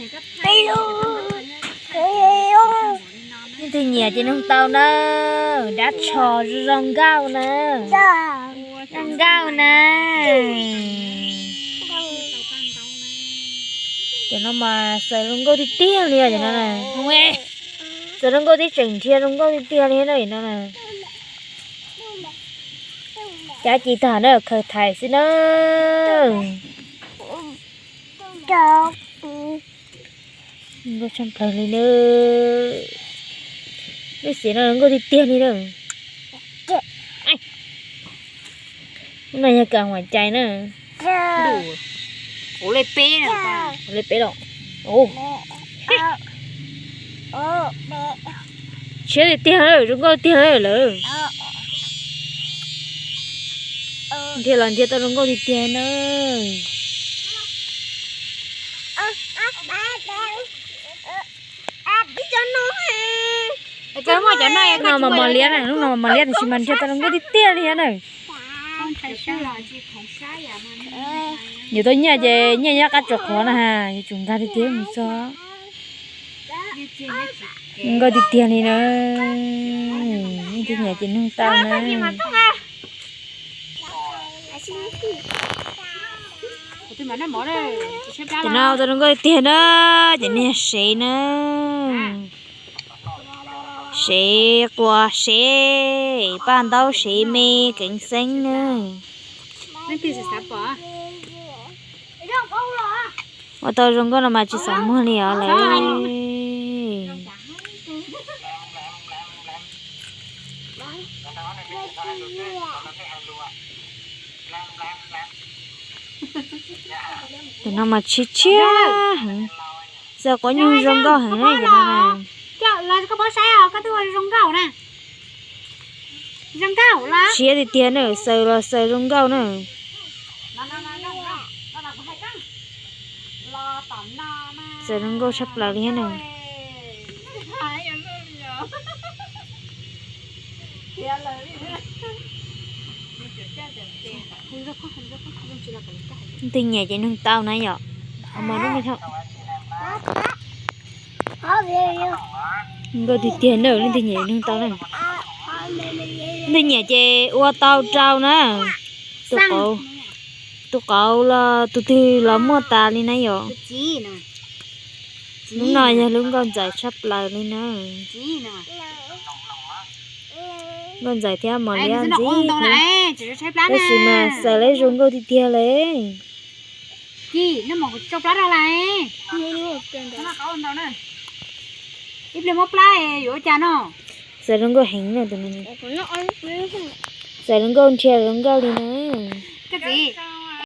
Leej twg nyiam ces nug tau na. Dab tsho zoo nkauj na. Zoo nkauj na. Cov no mas xaws zoo nkauj tiag tiag li os cov no na. Xaws zoo nkauj tib tseem nrhiav zoo nkauj tiag tiag li no na. Cab ci tag na, khaws thaiv xwb na. Nkauj tshaj plaws li na. Lub xiv no nkauj tiag tiag li na. Lub no yog kas huam cai na. Ua li peb los. Tshiab tiag tiag, zoo nkauj tiag lawm. Nrhiav los nrhiav tau zoo nkauj tiag tiag na. Lub no mas mos liab na, lub no mas mos liab tiam sis mas nrhiav tau zoo nkauj tiag tiag li na. Yuav tau nyiaj ces nyiaj nyob qab tsuas qhuav na ha, yuav tsum nkag tiag tiag mus txog. Nkauj tiag tiag li na. Leej twg nyiam ces nug tau na. Cov no tau zoo nkauj tiag tiag na, cov no yog sev na. Sev quas sev, paj ntaub sev me keev xeeb na. Ua tau zoo nkauj no mas tsis xav muag li os lawm. Cov no mas tshiab tshiab heev, xaws quav nyuj zoo nkauj heev na cov no na. Tshiab tiag tiag na, xaws los xaws zoo nkauj na. Xaws zoo nkauj tshaj plaws li thiab na. Leej twg nyiam ces nug tau na yom. Nkauj tiag tiag na, leej twg nyiam nug tau na. Leej twg nyiam ces ua tau rau na. Tus qauv los tus twg los muaj tas li na yom. Lub no yog lub nkauj ntxawm tshaj plaws li na. Nkauj ntxawm thiab mos liab ntxim hlub, tab sis mas xaws lawm zoo nkauj tiag tiag li. Xaws zoo nkauj heev na tus no. Xaws zoo nkauj nrhiav zoo nkauj li na.